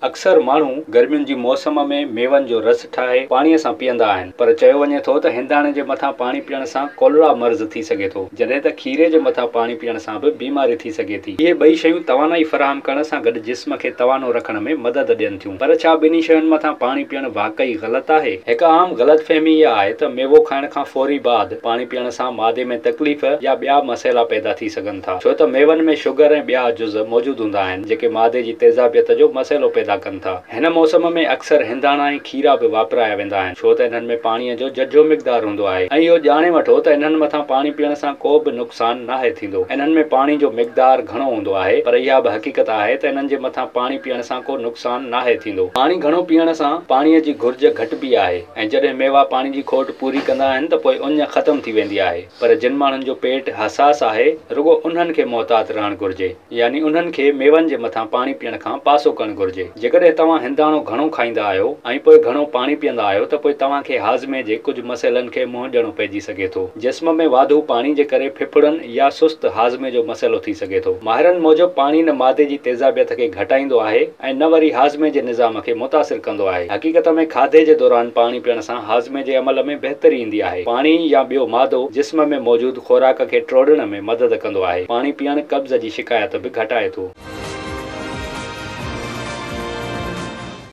اڪثر ماڻهو گرمين جي موسم ۾ ميون جو رس ٺاهي پاڻي سان پيئندا آهن، پر چيو وڃي ٿو ته هنداڻي جي مٿان پاڻي پيئڻ سان ڪولرا مرض ٿي سگهي ٿو، جڏهن ته کيري جي مٿان پاڻي پيئڻ سان به بيماري ٿي سگهي ٿي. اهي ٻئي شيون توانائي فراهم ڪرڻ سان گڏ جسم کي توانو رکڻ ۾ مدد ڏين ٿيون. پر ڇا ٻنهي شين مٿان پاڻي پيئڻ واقعي غلط آهي؟ هڪ عام غلط فهمي اها آهي ته ميوو کائڻ کان فوري بعد پاڻي پيئڻ سان معدي ۾ تڪليف يا ٻيا مسئلا پيدا ٿي سگهن ٿا، ڇو ته ميون ۾ شگر ۽ ٻيا جز موجود هوندا آهن. جيڪي معدي جي تيزابيت جو مسئلو پيدا ڪن ٿا. هن موسم ۾ اڪثر هنداڻا ۽ کيرا به واپرايا ويندا آهن، ڇو ته انهن ۾ پاڻيء جو ججهو مقدار هوندو آهي ۽ اهو ڄاڻي وٺو ته انهن مٿان پاڻي پيئڻ سان ڪو به نقصان ناهي ٿيندو. انهن ۾ پاڻي جو مقدار گهڻو هوندو آهي، پر اها به حقيقت آهي ته انهن جي مٿان پاڻي پيئڻ سان ڪو نقصان ناهي ٿيندو. پاڻي گهڻو پيئڻ سان پاڻيء جي گهرج گهٽبي آهي ۽ جڏهن ميوا پاڻي جي کوٽ پوري ڪندا آهن ته پوء اڃ ختم ٿي ويندي آهي. پر جن ماڻهن جو پيٽ حساس آهي، رڳو انهن کي محتاط رهڻ گهرجي. يعني انهن کي ميون جي مٿان پاڻي پيئڻ کان پاسو ڪرڻ گهرجي. جيڪڏهن توهان هنداڻو گهڻو کائيندا آهيو ۽ پوء گهڻو پاڻي پيئندا آهيو ته پوء توهان کي هاضمي جي ڪجهه مسئلن کي منهن ڏيڻو پئجي سگهي ٿو. جسم ۾ واڌو پاڻي جي ڪري ڦڦڙن يا سست هاضمي جو مسئلو ٿي سگهي ٿو. ماهرن موجب پاڻي نه معدي جي تيزابيت کي گهٽائيندو آهي ۽ نه وري هاضمي جي نظام کي متاثر ڪندو آهي. حقيقت ۾ کاڌي جي دوران پاڻي پيئڻ سان هاضمي جي عمل ۾ بهتري ايندي آهي. پاڻي يا ٻيو مادو جسم ۾ موجود خوراڪ کي ٽوڙڻ ۾ مدد ڪندو آهي. پاڻي پيئڻ قبض جي شڪايت به گهٽائي ٿو.